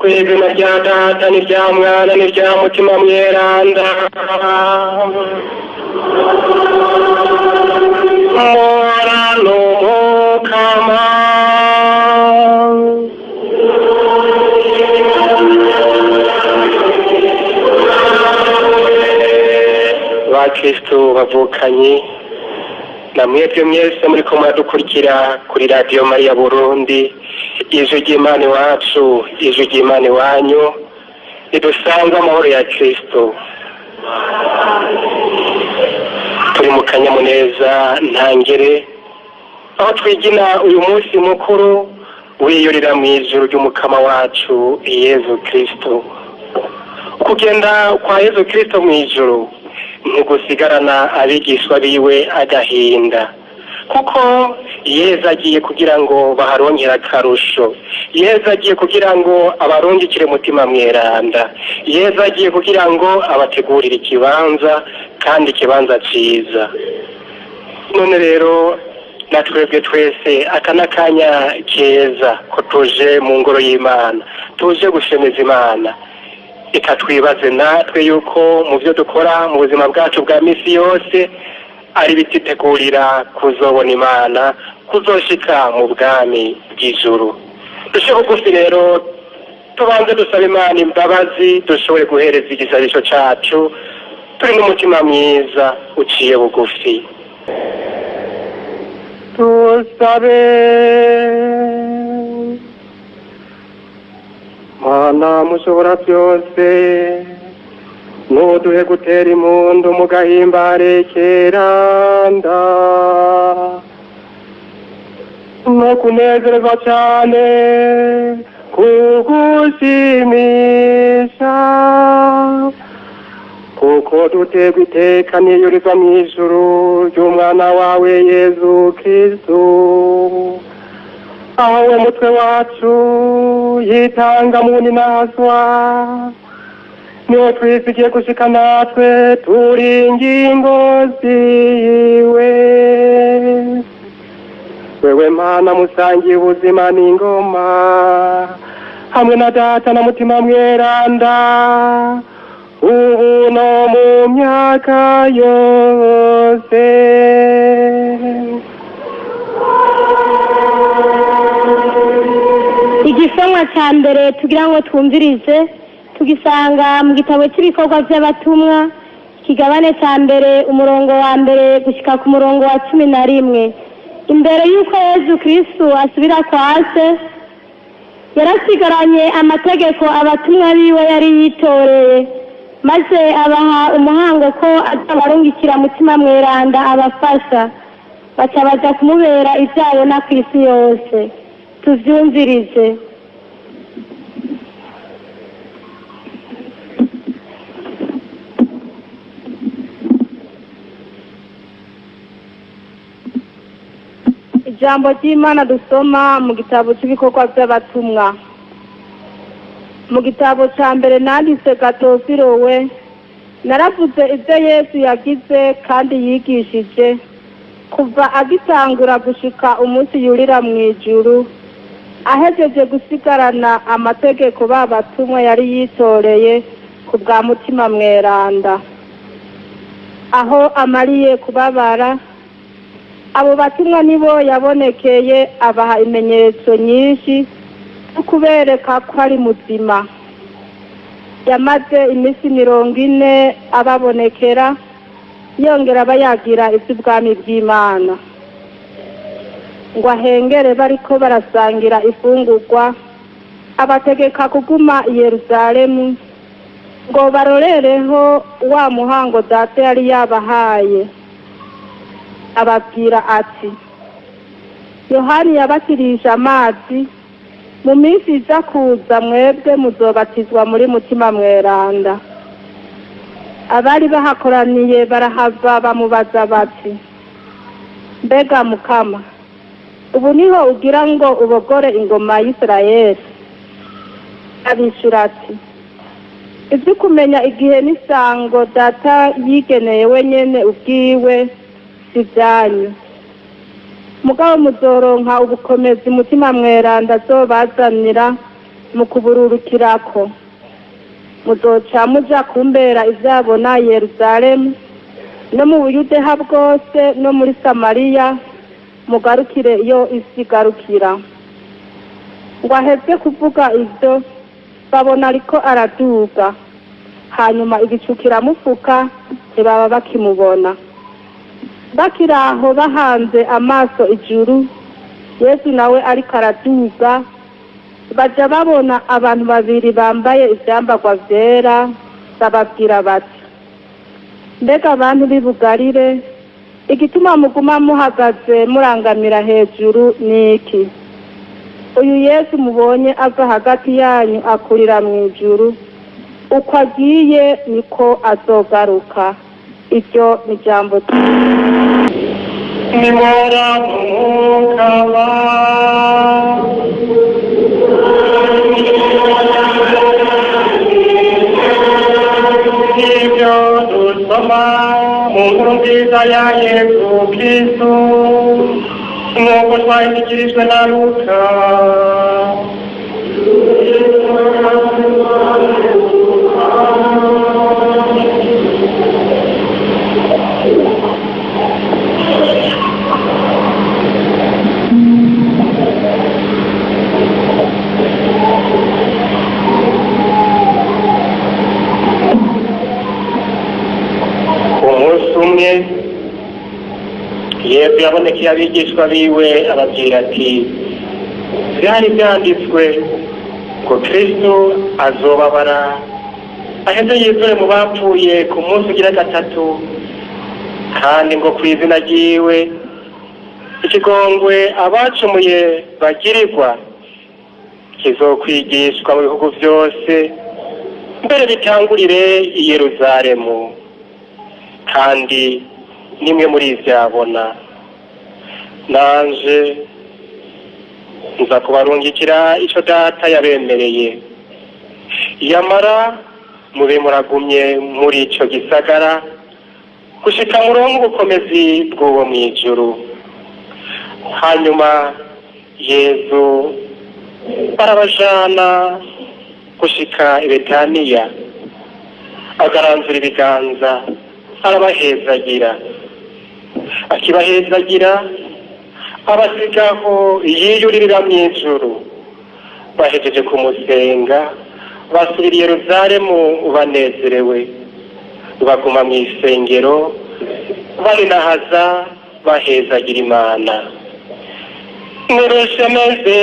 Ku izina rya Data n'irya Mwana n'irya Mutima Mweranda. Mora n'Umukama. Bakristu bavukanye na mwebwe mwese muriko muradukurikira kuri Radiyo Mariya Burundi, ijwi ry'Imana iwacu, ijwi ry'Imana iwanyu, ridusanze amahoro ya Kristo. Turi mu kanyamuneza ntangere aho twigina uyu munsi mukuru wiyurira mu ijuru ry'Umukama wacu Yezu Kristo. Ukugenda kwa Yezu Kristo mu ijuru ntigusigarana abigishwa biwe agahinda, kuko Yezu agiye kugira ngo baharonkere akarusho. Yezu agiye kugira ngo abarungikire Mutima Mweranda. Yezu agiye kugira ngo abategurire ikibanza, kandi ikibanza ciza. None rero na twebwe twese aka n'akanya keza ko tuje mu ngoro y'Imana, tuje gushemeza Imana. Reka twibaze natwe yuko mu byo dukora mu buzima bwacu bwa misi yose ari bititegurira kuzobona Imana, kuzoshika mu bwami bw'ijuru. Dushe bugufi rero, tubanze dusaba Imana imbabazi, dushobore guhereza igisabisho cacu turi n'umutima mwiza uciye bugufi. Tusabe. Mana mushobora byose, nuduhe gutera impundu mu gahimbare keranda no kunezerezwa cyane kugushimisha, kuko duterwa iteka niyurizwa mu ijuru ry'umwana wawe Yezu Kristu, aho we mutwe wacu yitanga mu ninaswa, niwe twisigiye gushika natwe turi ingingo ziwe. Wewe Mana musangiye ubuzima n'ingoma hamwe na Data na Mutima Mweranda, ubu no mu myaka yose. Igisomwa cya mbere tugira ngo twumvirize tugisanga mu gitabo cy'ibikorwa by'abatumwa, ikigabane cya mbere, umurongo wa mbere gushyika ku murongo wa 11. Imbere y'uko Yezu Kristu asubira kwa se, yarasigaranye amategeko abatumwa biwe yari yitoreye, maze abaha umuhango ko azabarungikira Mutima Mweranda abafasha, baca baja kumubera ivyabona ku isi yose. Tuvyumvirize. Ijambo ry'Imana dusoma mu gitabo cy'ibikorwa by'abatumwa, mu gitabo cya mbere nanditse Gatofirowe, naravuze ibyo Yesu yagize kandi yigishije kuva agitangura gushika umunsi yurira mu ijuru, ahejeje gusigarana amategeko babatumwa yari yitoreye ku bwa Mutima Mweranda. Aho amariye kubabara, abo batumwa nibo yabonekeye, abaha ibimenyetso nyinshi no kubereka ko ari muzima. Yamaze iminsi 40 ababonekera, yongera abayagira iby'ubwami bw'Imana. Ngo ahengere bariko barasangira ifungurwa, abategeka kuguma i Yerusalemu ngo barorereho wa muhango Data yari yabahaye. Ababwira ati: Yohani yabatirije amazi, mu minsi iza kuza mwebwe muzobatizwa muri Mutima Mweranda. Abari bahakoraniye barahava bamubaza bati: Mbega Mukama, ubu niho ugira ngo ubogore ingoma y'Isirayeli? Abishura ati: Ibyo kumenya igihe n'isango Data yigeneye wenyene ubwiwe si ibyanyu. Mugabo muzoronka ubukomezi Mutima Mweranda azobazanira, Mu kubururukirako muzoca muja kumbera ivyabona Yerusalemu no mu Buyudeha bwose no muri Samariya, mugarukire iyo isi igarukira. Ngo aheze kuvuga ivyo, babona ariko araduga, hanyuma igicu kiramufuka, ntibaba bakimubona. Bakiri aho bahanze amaso ijuru, Yesu nawe ariko araduga, baja babona abantu babiri bambaye ivyambarwa vyera, bababwira bati: "Mbega abantu b'i Bugarire, igituma muguma muhagaze murangamira hejuru ni iki? Uyu Yesu mubonye ava hagati yanyu akurira mu ijuru, uko agiye niko azogaruka." Iryo ni ijambo. Nimora umukaba. Ibyo dusoma mu nkuru nziza ya Yesu Kristo nk'uko twayishyikirijwe na Luka. Umunsi umwe Yesu yabonekeye abigishwa biwe, ababwira ati: "Byari byanditswe ngo Kristo azobabara, aheze yizure mu bapfuye ku munsi ugira gatatu, kandi ngo ku izina ryiwe ikigongwe abacumuye bagirirwa kizokwigishwa mu bihugu byose, mbere bitangurire i Yeruzalemu. Kandi nimwe muri ivyabona, nanje nza kubarungikira ico Data yabemereye. Yamara mube muragumye muri ico gisagara gushika muronke ubukomezi bw'uwo mw'ijuru." Hanyuma Yezu barabajana gushika i Betaniya, agaranzura ibiganza arabahezagira. Akibahezagira abasigaho, yiyuririra mw'ijuru. Bahejeje kumusenga, basubira i Yeruzalemu banezerewe, baguma mw'isengero barinahaza, bahezagira Imana. Nirushemeze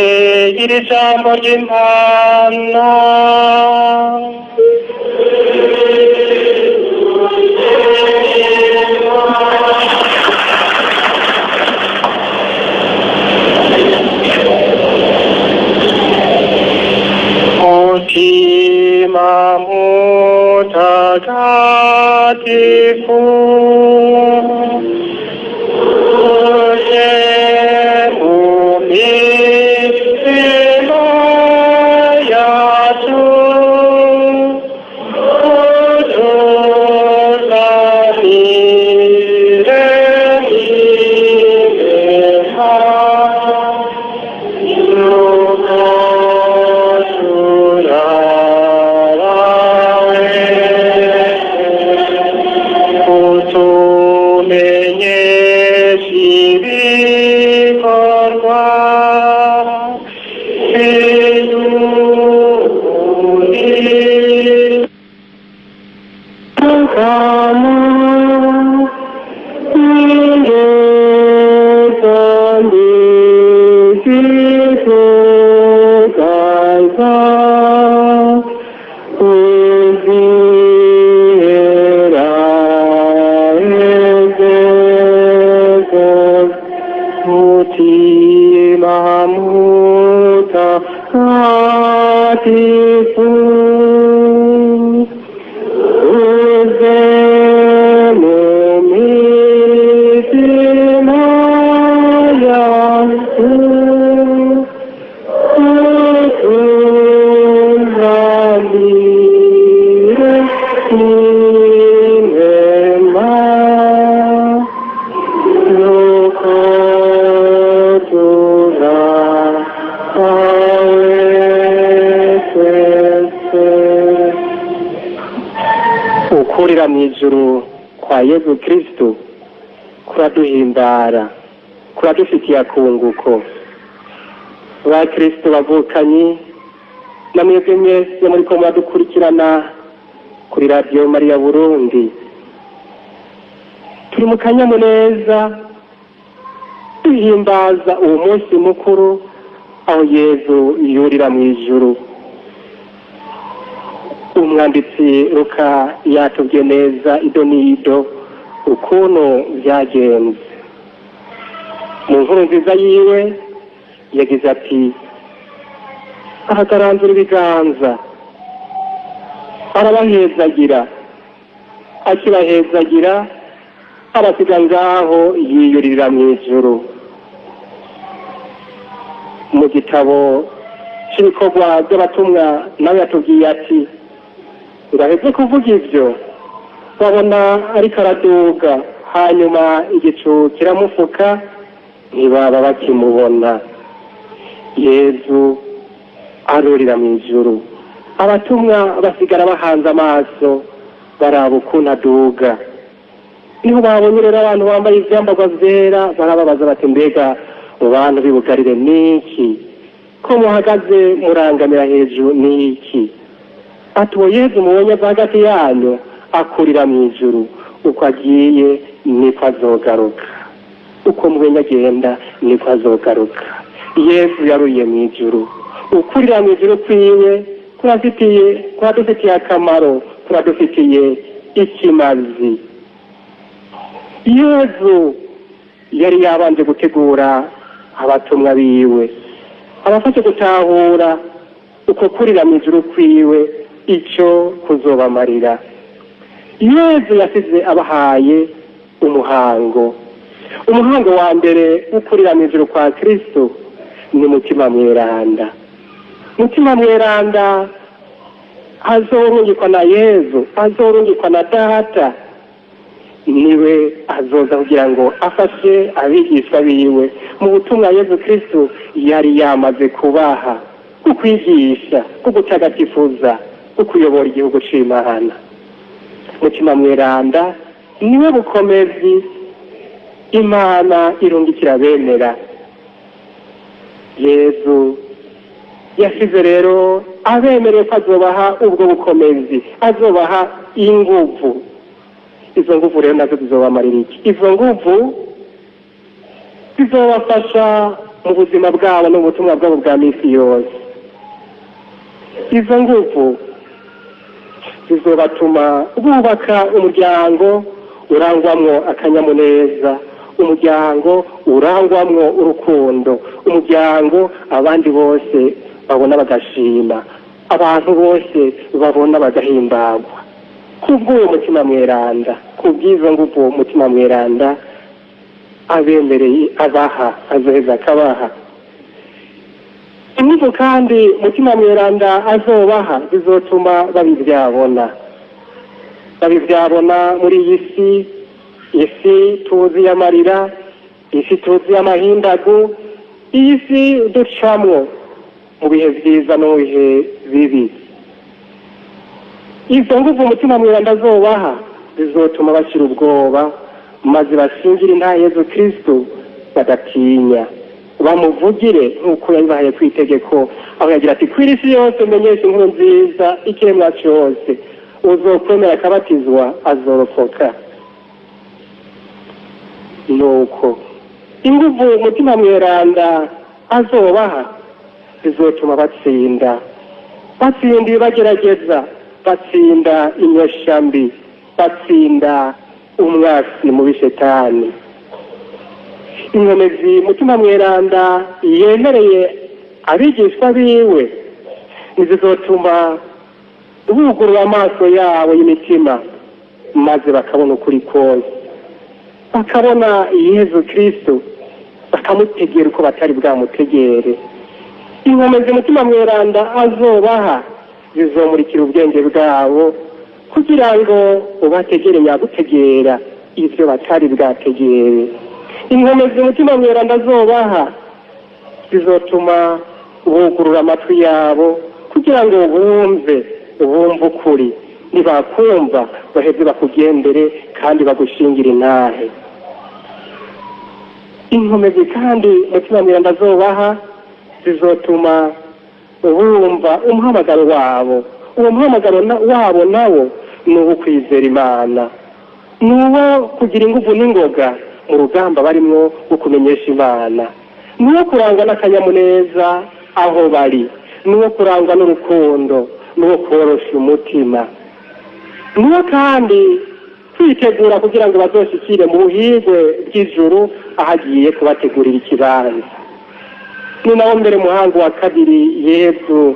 iri jambo ry'Imana. Mutima Mutagatifu, uje mu mitima yacu, utuzanire inema, nuko turarawe, utumenyeshe ibikorwa by'ukuri. Mutima Mutagatifu, uze mu mitima yacu, utuzanire inema, nuko turahawe. Kurira mu ijuru kwa Yezu Kristo kuraduhimbara, kuradufitiye akunguko. Ba Kristo bavukanyi, na mwebwe mwese muriko muradukurikirana kuri Radiyo Mariya Burundi, turi mu kanyamuneza duhimbaza uwo munsi mukuru aho Yezu yurira mu ijuru. Umwanditsi Luka yatubwiye neza ido n'ido ukuntu byagenze. Mu nkuru nziza yiwe yagize ati: "Ahagaranzura ibiganza, arabahezagira, akibahezagira abasiga ngaho, yiyurira mu ijuru." Mu gitabo cy'ibikorwa by'abatumwa nawe yatubwiye ati: "Uraheze kuvuga ibyo, babona ariko araduga, hanyuma igicu kiramufuka, ntibaba bakimubona." Yezu arurira mu ijuru, abatumwa basigara bahanze amaso baraba ukuntu aduga. Niho babonye rero abantu bambaye ivyambarwa vyera, barababaza bati: "Mbega mu bantu bibugarire niki ko muhagaze murangamira hejuru? Niki?" Ati: "Uwo Yezu mubonye ava hagati yanyu akurira mu ijuru, uko agiye niko azogaruka, uko mubonye agenda niko azogaruka." Yezu yaruye mu ijuru. Ukurira mu ijuru kwiwe kuradufitiye akamaro, kuradufitiye ikimazi. Yezu yari yabanje gutegura abatumwa biwe, abafashe gutahura uko kurira mu ijuru kwiwe icyo kuzobamarira. Yezu yasize abahaye umuhango. Umuhango wa mbere wo kurira mu ijuru kwa Kristo ni Mutima Mweranda. Mutima Mweranda azorungikwa na Yezu, azorungikwa na Data, niwe azoza kugira ngo afashe abigishwa biwe mu butumwa Yezu Kristo yari yamaze kubaha, kukwigisha, kugutagatifuza, kukuyobora igihugu c'Imana. Mutima Mweranda niwe bukomezi Imana irungikira bemera. Yezu yasize rero abemereye ko azobaha ubwo bukomezi, azobaha inguvu. Izo nguvu rero nazo zizobamarira iki? Izo nguvu zizobafasha mu buzima bwabo n'ubutumwa bwabo bwa misi yose. Izo nguvu zizobatuma bubaka umuryango urangwamwo akanyamuneza, umuryango urangwamwo urukundo, umuryango abandi bose babona bagashima, abantu bose babona bagahimbagwa kubw'uwo Mutima Mweranda, kubw'izo nguvu Mutima Mweranda abemereye abaha, azoheza akabaha inguvu. Kandi Mutima Mweranda azobaha zizotuma babivyabona muri iyi si, isi tuzi y'amarira, isi tuzi y'amahindagu, iyi si ducamwo mu bihe vyiza no mu bihe bibi. Izo nguvu Umutima Mweranda azobaha zizotuma bashira ubwoba, maze bashingire intahe Yezu Kristo badatinya, bamuvugire nk'uko yabibahaye ku itegeko, aho yagira ati: "Kwira isi yose, menyesha inkuru nziza ikiremwa cyose, uzokwemera akabatizwa azorokoka." Nuko inguvu Umutima Mweranda azobaha zizotuma batsinda ibibagerageza, batsinda inyeshambi, batsinda umwasi mubi Shetani. Inkomezi Mutima Mweranda yemereye abigishwa biwe ntizizotuma bugurura amaso yabo y'imitima, maze bakabona ukuri kose, bakabona Yezu Kristo, bakamutegera uko batari bwamutegere. Inkomezi Mutima Mweranda azobaha zizomurikira ubwenge bwabo kugira ngo ubategere nyagutegera ivyo batari bwategere. Inkomezi Mutima Mweranda azobaha zizotuma bugurura amatwi yabo kugira ngo bumve ukuri. Nibakumva baheze bakugendere kandi bagushingire intahe. Inkomezi kandi Mutima Mweranda azobaha zizotuma bumva umuhamagaro wabo. Uwo muhamagaro wabo nawo ni uwo kwizera Imana, ni uwo kugira ingufu n'ingoga mu rugamba barimwo wo kumenyesha Imana, ni uwo kurangwa n'akanyamuneza aho bari, ni uwo kurangwa n'urukundo, ni uwo korosha umutima, ni uwo kandi kwitegura kugira ngo bazoshikire mu buhigwe bw'ijuru aho agiye kubategurira ikibanza. Ni nawo mbere muhango wa kabiri Yezu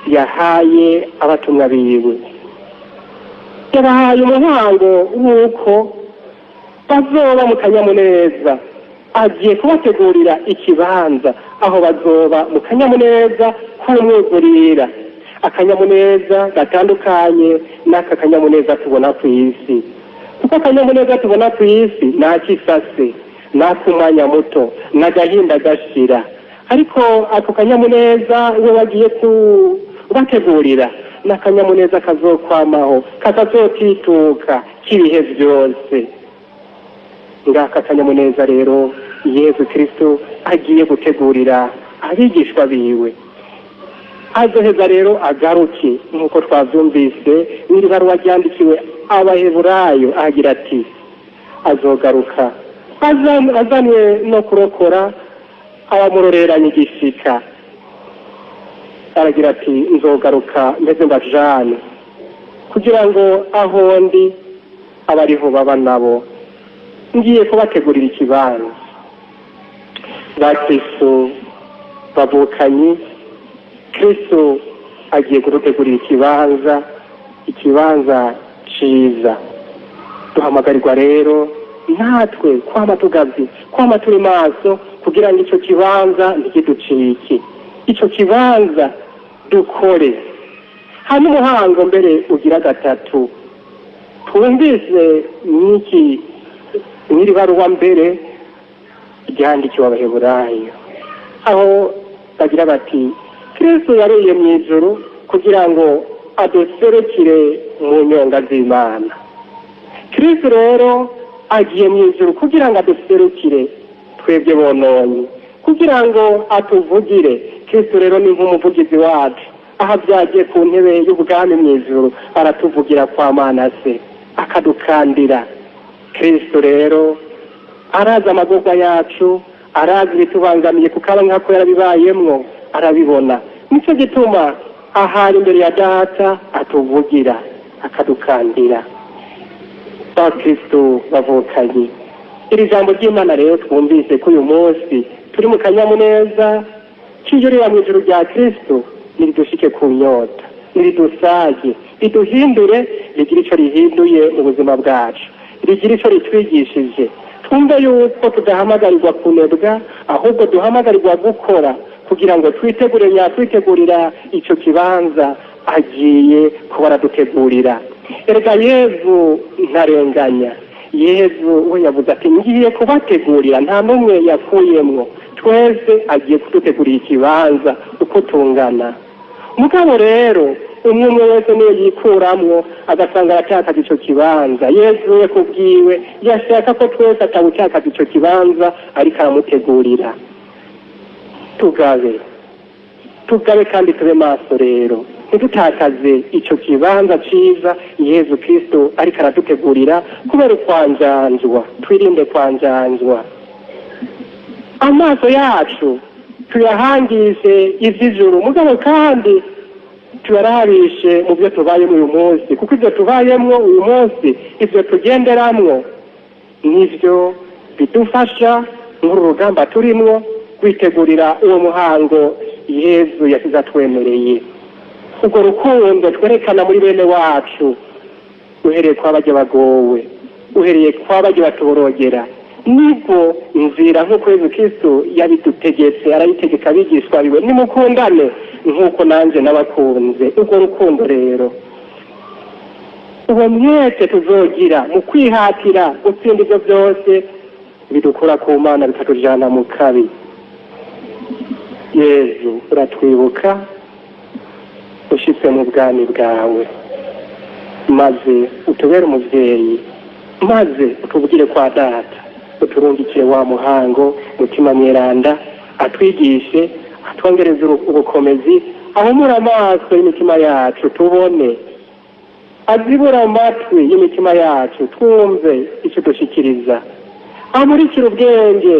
yahaye abatumwa biwe. Yabahaye umuhango w'uko bazoba mu kanyamuneza. Agiye kubategurira ikibanza aho bazoba mu kanyamuneza k'umwuzurira, akanyamuneza gatandukanye n'aka kanyamuneza tubona ku isi, kuko akanyamuneza tubona ku isi ni ak'isase, ni ak'umwanya muto, ni agahinda gashira. Ariko ako kanyamuneza we bagiye kubategurira ni akanyamuneza kazokwamaho, katazotituka, k'ibihe byose. Ngaka akanyamuneza rero Yezu Kristo agiye gutegurira abigishwa biwe. Azoheza rero agaruke, nk'uko twavyumvise n'iri baruwa ryandikiwe Abaheburayo, agira ati azogaruka azanwe no kurokora abamuroreranye igishika. Aragira ati nzogaruka meze mbajane, kugira ngo aho ndi abariho baba nabo. Ngiye kubategurira ikibanza. Ba Kristo bavukanyi, Kristo agiye kudutegurira ikibanza, ikibanza ciza. Duhamagarirwa rero natwe kwama tugavye, kwama turi maso, kugira ngo ico kibanza ntikiducike. Ico kibanza dukore. Hano umuhango mbere ugira gatatu twumvise n'iki n'iri baruwa mbere ryandikiwe Abaheburayo, aho bagira bati Kristo yaruye mu ijuru kugira ngo aduserukire mu nyonga z'Imana. Kristo rero agiye mu ijuru kugira ngo aduserukire twebwe bononye, kugira ngo atuvugire. Kristo rero ni nk'umuvugizi wacu, aho abyagiye ku ntebe y'ubwami mu ijuru aratuvugira kwa Mana se, akadukandira. Kristo rero arazi amagorwa yacu, arazi ibitubangamiye, kuko aba nk'ako yarabibayemwo, arabibona. Nicyo gituma ahari imbere ya Data atuvugira, akadukandira. Bakristo bavukanye, iri jambo ry'Imana rero twumvise ko uyu munsi turi mu kanyamuneza k'iyurira mu ijuru rya Kristo, niridushike ku nyota, niridusage, riduhindure, rigire ico rihinduye mu buzima bwacu, rigire ico ritwigishije. Twumve yuko tudahamagarirwa kunebwa, ahubwo duhamagarirwa gukora kugira ngo twitegure nyakwitegurira ico kibanza agiye kuba aradutegurira. Erega Yezu ntarenganya. Yezu we yavuze ati ngiye kubategurira, nta n'umwe yakuyemwo, twese agiye kudutegurira ikibanza uko tungana. Mugabo rero umwe umwe wese niyo yikuramwo agasanga aratakaza ico kibanza. Yezu we kubwiwe yashaka ko twese atawutakaza ico kibanza, ariko aramutegurira. Tugabe, tugabe kandi tube maso rero, ntidutakaze ico kibanza ciza Yezu Kristo ariko aradutegurira kubera ukwanjanjwa. Twirinde kwanjanjwa. Amaso yacu tuyahangishe ivy'ijuru, mugabo kandi tuyarabishe mu byo tubayemo uyu munsi, kuko ibyo tubayemwo uyu munsi, ibyo tugenderamwo, nivyo bidufasha muri uru rugamba turimwo kwitegurira uwo muhango Yezu yasize atwemereye. Urwo rukundo twerekana muri bene wacu, uhereye kwa bajya bagowe, uhereye kwa bajya batuborogera, nibwo nzira nk'uko Yezu Kristo yabidutegetse, arabitegeka abigishwa biwe: nimukundane nk'uko nanjye nabakunze. Urwo rukundo rero, uwo mwete tuzogira mu kwihatira gutsinda ibyo byose bidukura ku Mana bikatujana mu kabi. Yezu, uratwibuka ushitse mu bwami bwawe. Maze utubere umuvyeyi, maze utubwire kwa Data, uturungikire wa muhango Mutima Mweranda, atwigishe, atwongereze ubukomezi, ahumure amaso y'imitima yacu tubone, azibura amatwi y'imitima yacu twumve icyo dushikiriza, amurikire ubwenge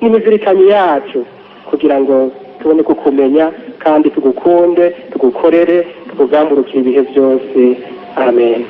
n'imizirikanyi yacu kugira ngo tubone kukumenya kandi tugukunde, tugukorere, tukugamburukire ibihe byose. Amen.